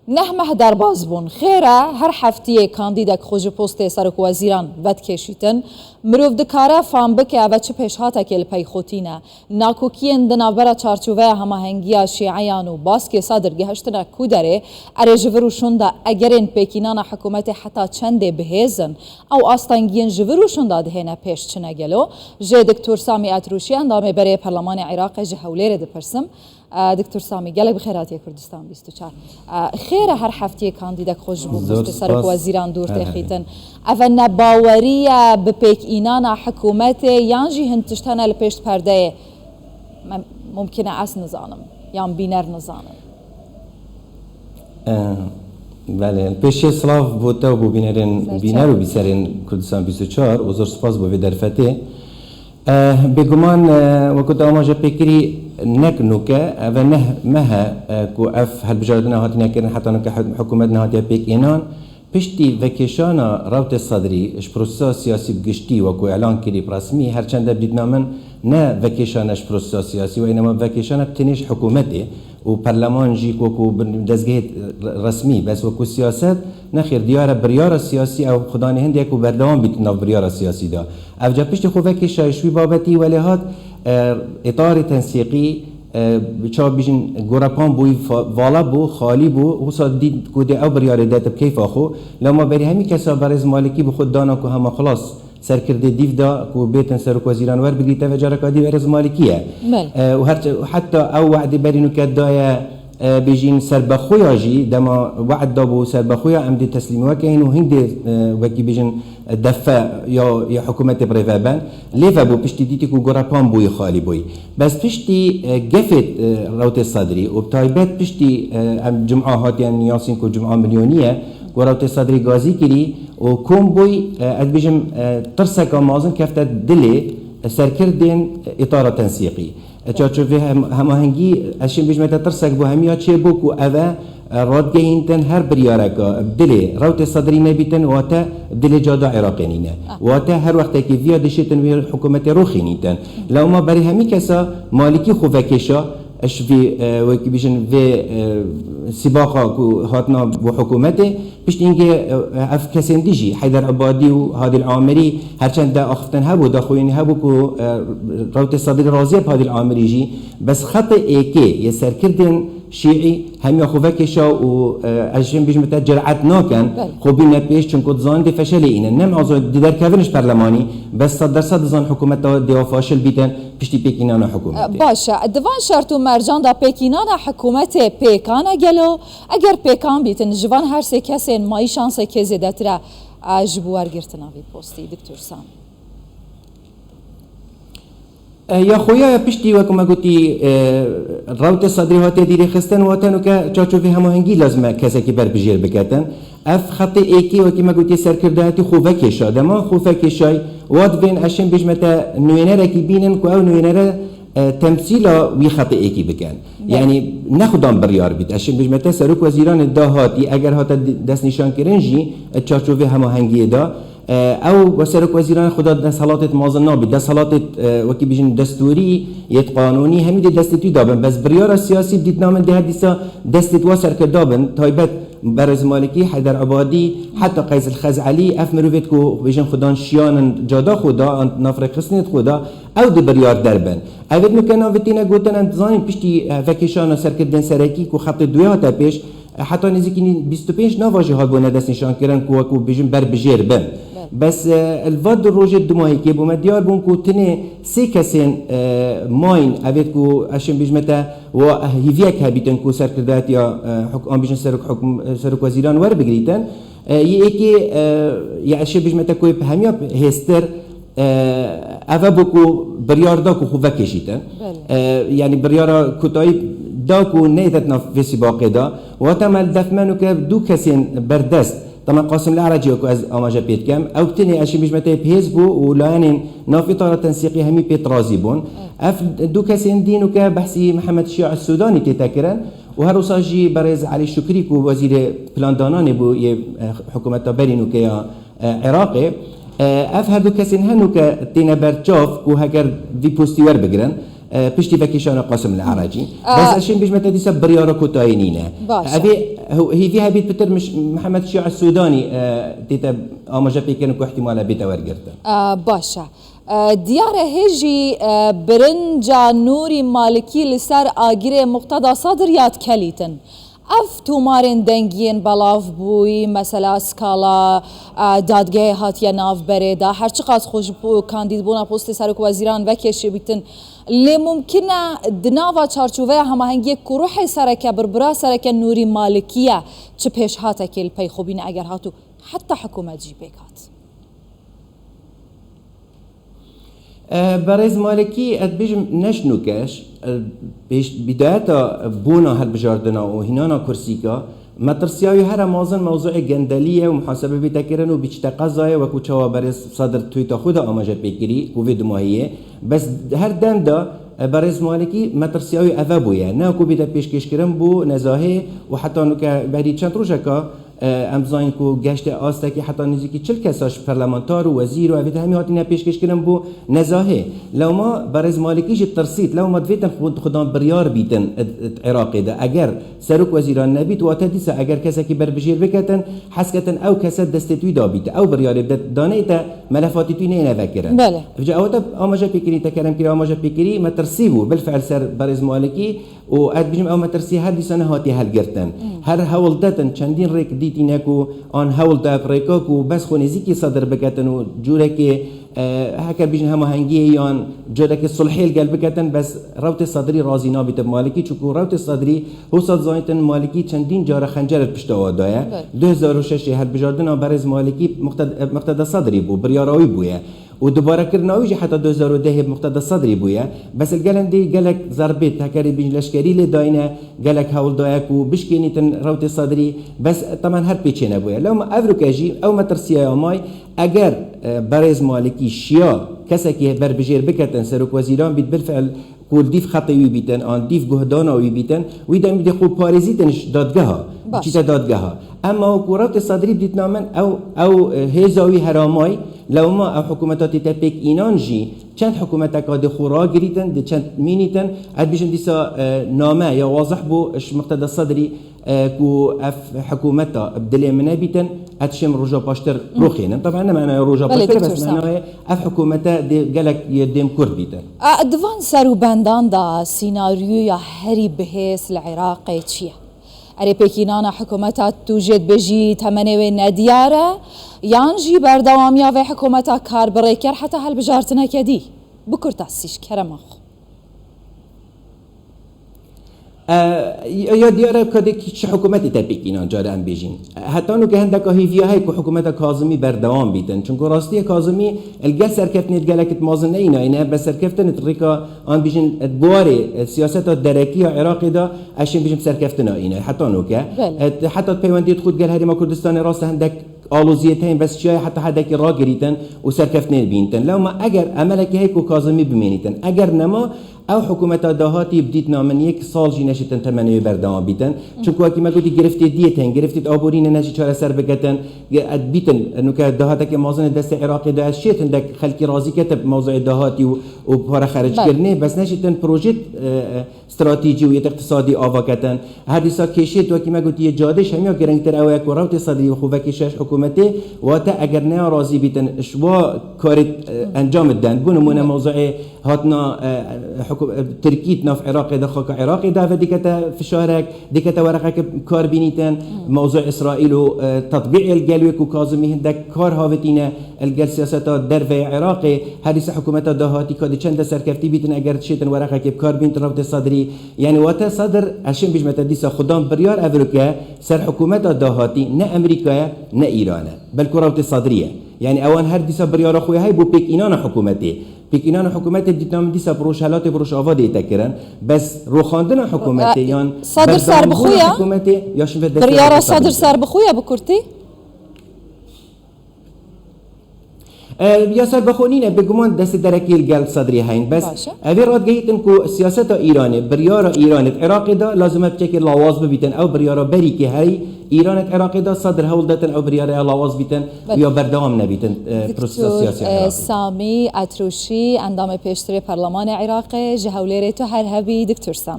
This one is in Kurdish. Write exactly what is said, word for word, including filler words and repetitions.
Neh meh derbas bûn. Xêr e, her heftiyê kandîdek xwe ji postê serokwezîran vedikêşîtin. Mirov dikare fam bike, ev çi pêşhatekê li pey xwe tîne. Nakokiyên di navbera çarçoveya hemahengiya şîeyan û baskê Sedir gihiştine ku derê? Erê, ji vir û şûnda egerên pêkînana hikûmetê heta çendê bihêz in? Ew astengiyên ji vir û şûnda dihêne pêş çi ne gelo? Ji Doktor Samî Etrûşî, endamê berê Perlemanê Iraqê ji Hewlêrê dipirsim. E, Doktor Samî, gelek bi xêr hatiye Kurdistan bîst û çar. E, xêr e her heftiyê kandîdek xwe ji bo Zor postê spas. Serokwezîran dûr Ehe. têxîtin. Ev e nebawerî ye bi pêkînana hikûmetê yan jî hin tişt hene li pêşt perdeyê? Me, mumkin e ez nizanim, yan bîner nizanin. E, belê, pêşê silav bo te û bo bînerên, Serçe. bîner û bîserên Kurdistan bîst û çar û zor spas bo vê derfetê. E, bêguman, e, wekî te amaje pê kirî, nek nûke, ev e neh meh e, e, ku ev hilbijartina hatine kirin, heta nûke hi-, hikûmet nehatiye pêk ênan. Piştî vekêşana Rewtê Sedrî ji prosesa siyasî bi giştî, wekî elan kirî bi resmî, her çend e bi dîtina min ne vekêşane ji prosesa siyasî, wê nema vekêşane tenê ji hikûmetê û perleman jî wekî bin-, dezgehê re-, resmî, bes wekî siyaset, nexêr, diyar e biryara siyasî ew xudanê hindê ku berdewam bît nav biryara siyasî de. Ev ca piştî xwe vekêşayî ji wî babetî welê hat, e, îtarê tensîqî, e, çawa bêjin, gorepan bûyî fa-, vala bû, xalî bû, wisa dît ku dê ew biryarê dete bi keyfa xwe. Lema berî hemî kesa berêz Malikî bi xwe dana ku hema xilas serkirdê dîv da ku bêtin serokwezîran werbigrî, teve careka dî berêz Malikî ye. Belê. E, û her çi-, heta ew we'dê berî nûke daye, e, bêjin serbexweya jî, dema we'd dabû serbexweya em dê teslîmî we keyin û hindê, e, wekî bêjin, defe ya, ya hikûmetê bi rê ve ben. Lê vebû piştî dîtî ku gorepan bûyî, xalî bûyî. Bes piştî, e, gefê, e, Rewtê Sedrî û bi taybet piştî, e, em cuma hatiye niyasîn ku cuma milyonî ye, ku Rewtê Sedrî gazî kirî û kom bûyî, e, ez dibêjim, e, tirseka mezin kefte dilê, e, serkirdên, e, îtara tensîqî. E, çarçovê hem-, hemahengî, ez şên bêjme te tirsek bû hemiya çêbû ku ev e, e, radgehîntin her biryareka bi dilê Rewtê Sedrî nebîtin, wate bi dilê cada Iraqê nîne. Ah. Wate her wextekî viya dişêtin wê hikûmetê rûxînîtin. Lewma berî hemî kesa Malikî xwe vekêşa, eş vê, e, wekî bêjin vê, e, sîbaqa ku hatina bo hikûmetê, piştî hingê, e, ev kesên dî jî, Heyder Ebadî û Hadîl Amirî, her çend de axiftin hebû, daxuyînî hebû ku, e, Rewtê Sedrî razî ye bi Hadîl Amirî jî, bes xetê êkê yê serkirdên şîî hemiya xwe vekêşa û, e, ez jin bêjim te ciret nakin, Belê. xwe bîne pêş, çunku dizanin dê feşelê îne. Ne mezin dê derkevin ji perlemanî, bes sed dersed dizanin hikûmeta dê wa faşil bîtin piştî pêkînana hikûmetê. E, baş e. Di van şert û mercan de pêkînana hikûmetê pêkan e gelo? Eger pêkan bîtin, ji van her sê kesên mayî şansekê zêdetir e, e, ji bo wergirtina vî postî, Doktor Sam? E, ya xwe ya piştî, wekî me gotî, e, Rewtê Sedrî hatiye dîrê xistin, wate nûke çarçovê hemahengî lazim e kesekî berbijêr biketin. Ev xetê êkê, wekî me gotî, serkirdayetî xwe vekêşa. Dema xwe vekêşay, wa divên ez şên bêjme te nûênerekî bînin ku ew nûênere, e, temsîla wî xetê êkî bikin. Belê. Yanî ne xudan biryar bît. Ez şên bêjme te serokwezîranê dahatî, eger hate di-, destnîşankirin jî, e, çarçovê hemahengiyê de, E, ew we serokwezîran xwe da desthilatêt mezin nabî. Desthilatêt, e, wekî bêjin destûrî, yêt qanûnî, hemî dê destê wî da bin. Bes biryara siyasî bi dîtina min dê her dîsa destêt wa serkirda bin. Taybet Berêz Malikî, Heyder Ebadî, heta Qeys el Xezelî, ev mirovêt ku bêjin xudan şiyan in cada xwe da, an nafrêxistinêt xwe da, ew dê biryar der bin. Evêt nûke navê tîne gotin, em dizanîn piştî, e, vekêşana serkirdên serekî ku xetê duyê hate pêş, Heta nêzîkî bîst û pênc nava jî hatbûne destnîşankirin ku wekû bêjin berbijêr bin. Evet. Bes, e, li va du rojê dumahîkê bo me diyar bûn ku tenê sê kesên, e, mayîn, evêt ku ez şên bêjme te wa hîviyek hebîtin ku serkirdayetiya, e, huk-, an bêjin serok hukm-, e, serokwezîran werbigirîtin. E, yê êkê, e, ya ez şên bêjme te ku yê hemiya hêztir, E, ev e bû ku biryar da ku xwe vekêşîtin. Belê. E, yanî biryara kotayî da ku neyêtet nav vê sîbaqê de. Wate me li def me nûke du kesên berdest. Tema Qasim Le'recî ku ez amaje pê dikem. Ew tenê ez şên bêjme te bi hêz bû û layenên nav îtara tensîqî hemî pê razî bûn. Evet. Ev du kesên dî nûke behsî Mihemed Şia Sudanî tête kirin û her wisa jî berêz Elî Şukrî ku wezîrê plandananê bû yê, e, hikûmeta berî nûke ya e, Iraqê. E, ev her du kesên hene ku têne ber çav ku heger vî postî werbigirin, E, piştî vekişana Qasim li Erecî. Bes ez şên bêjme te dîsa biryara kotayî nîne. Baş e. Evê hîvî hebît pitir Mihemed Şia Sûdanî, e, tête amaje pêkirin ku ihtimale bête wergirtin. E, baş e. E, diyar e hê jî, e, birinca Nûrî Malikî li ser agirê Muqteda Sadir ya dikelîtin. Ev tomarên dengiyên belav bûyî, mesela skala, e, dadgehê hatiye navberê de, her çiqas xwe ji po-, kandîdbûna postê serokwezîran vekêşibîtin, lê mumkin e di nava çarçoveya hemahengiyê ku ruhê sereke, birbira sereke Nûrî Malikî ye, çi pêşhatekê li pey xwe bîne eger hat û heta hikûmet jî pêk hat. E, Berêz Malikî, ez dibêjim, ne ji nû keş, e, pêş bidayeta bona hilbijardina û hînana kursîka, metirsiyayî here mazin mewzûê gendelî ye û muhasebe bête kirin û biçîte qezayê, wekû çawa berêz Sedir tweeta xwe de amaje pê kirî, ku vê dumahiyê. Bes her dem de, e, berêz Malikî metirsiyayî eve bûye. Ne ku bête pêşkêşkirin bû nezahê û heta nûke berî çend rojeka, E, em zanîn ku geştê astekî heta nêzîkî çil kesa ji parlamentar û wezîr û evê de hemî hatine pêşkêşkirin bo nezahê. Lewma berêz Malikî jî tirsît, lewma divêtin xwe-, xudan biryar bîtin ed-, ed Iraqê de. Eger serok wezîran nebît, wate dîsa eger kesekî berbijêr biketin, hez ketin ew kese destê wî da bîte. Ew biryarê de danê te melefatî wî neyne vekirin. Bele. Vêca ew te amaje pêkirî, te kerem kirî, amaje pêkirî, me tirsî bû. Bilfiil ser berêz Malikî, û ez dibêjim, ew metirsî her dîsa nehatiye helgirtin. Hmm. Her hewl detin, çendîn rêk dîtîne ku an hewl da ev rêka ku bes xwe nêzîkî Sedir biketin û curekê, e, heke bêjin hemahengiyê yan curekê sulhê li gel biketin, bes rewtê Sedrî razî nabîte bi Malikî, çunku rewtê Sedrî, hosa dizanîtin Malikî çendîn cara xencer li pişta wa daye. Belê. Du hezar û şeş ê hilbijardina berêz Malikî Muqted-, Muqteda Sedrî bû, biryara wî bûye. Û dubarekirina wî jî heta du hezar û deh ê bi Muqteda Sedrî bûye. Bes li gelên dî gelek zerbê tekerê bîn leşkerî lê dayîne, gelek hewl daye ku bişkênîtin rewtê Sedrî, bes temen her pêçê nebûye. Lewma evroke jî ew metirsiyeya may, eger, e, berêz Malikî şiya kesekî berbijêr biketin, serokwezîran bît, bilfiil ku li dîv xetê wî bîtin, an dîv guhdana wî bîtin, wî demî dê xwe parêzîtin ji dadgeha, Baş. Biçîte dadgeha. Emma ku rewtê Sedrî dîtina min ew, ew, e, hêza wî heramayî, lewma ew hikûmeta tête pêk înan jî çend hikûmeteka dê xwe ragirîtin, dê çend mînîtin, ez dibêjim dîsa, e, name ya wazih bû ji Muqteda Sedrî, e, ku ev hikûmeta bi dilê min nebîtin, ez dişêm roja paştir Hı. rûxênim. Taban ne manaya roja Belê, paştir, bes doktor, sağ ol. Manaya ev hikûmete dê gelek yê dêm kurt bîtin. A, di van serûbendan de sînaryoya herî bihêz li Iraqê çi ye? Erê, pêkînana hikûmeta tu jê dibêjî temenê wê nediyar e, yan jî berdewamiya vê hikûmeta karbirêker heta hilbijartineke dî? Bi kurtasî ji kerema xwe. E, ya diyar e, kadê kî çi hikûmetê te pêk înan, care em bêjîn. Heta nûke hindeka hêviya heye ku hikûmeta Kazimî berdewam bîtin. Çunku rastiye Kazimî li gel serkeftinê gelek mezin neyînayîne, bes serkeftin di rêka an bêjin di buwarê, e, siyaseta derekî ya Iraqê de, ez şên bêjim serkeftina îne. Heta nûke. Belê. E, heta peywendiyê xwe di gel Herêma Kurdistanê rast e hindek aloziyê teyên bes çiyayê heta hedekî ragirîtin û serkeftinê bîntin. Lewma eger emelekî heye ku Kazimî bimênîtin. Eger nema, ew hikûmeta dahatî bi dîtina min yek sal jî neşitin temenê wê berdewam bîtin. Çunku wekî me gotî giriftê diyê tên, giriftê aborî ne neşî çareser biketin. Ed bîtin, nûke dahatekê mezin ê destê Iraqê de ez şêt hindek xelkî razî kete bi mewzuê dahatî û, û pare xeric Belê. Kirinê, bes neşîtin projê, e, e, stratejî û yê iqtisadî ava ketin. Her dîsa kêşê tu wekî me gotî yê cadê ji hemiya giringtir ew e ku rewtê Sedrî bi xwe vekî şeş hikûmetê, wate eger neya razî bîtin ji wa karê, e, encam didin. Bo nimûne mewzuê hatina, e, hikû-, e, Tirkî di nav Iraqê de, xaka Iraqê de ve dikete fişarek, dikete wereqeke kar bînîtin. Mewzuê Îsraîl û, e, tetbîqê li gel wê ku Kazimî hindek kar havitîne li gel siyaseta derve ya Iraqê, her dîsa hikûmeta dahatî ka di çend de serkeftî bîtin eger dişêtin wereqekê bi kar bînîtin rewtê Sedrî. Yani wate Sedr, ez şên bêjme te dîsa xudan biryar evrike ser hikûmeta dahatî ne Amerîka ye, ne Îran e. Belku rewtê Sedrî ye. Yani ewan her dîsa biryara xwe ya heye bo pêkînana hikûmetê. Pêkînana hikûmetê dîtina min dîsa bi Rojhelatê, bi Rojava dê te kirin. Bes roxandina hikûmetê E, yan Sedr ser bi xwe berdewambûna ye? Hikûmetê ya şin ve destê Biryara rewtê Sedr Sedrî ser bi xwe ye bi kurtî? E, ya ser bexwe nîne, bêguman destê derekê li gel Sedrê heyn. Bes Baş e. Evê radgehîtin ku siyaseta Îranê, biryara Îranê di Iraqê de lazim e piçekê lawaz bibîtin. Ew biryara berîkê hey Îranê di Iraqê de Sedr hewl detin ew biryara ya lawaz bîtin û ya berdewam nebîtin, e, prosesa Doktor, siyasî ya e, Iraqê. Samî Etrûşî, endamê pêştirê Parlemanê Iraqê, ji hewlêrê tu her hebî, Doktor Samî.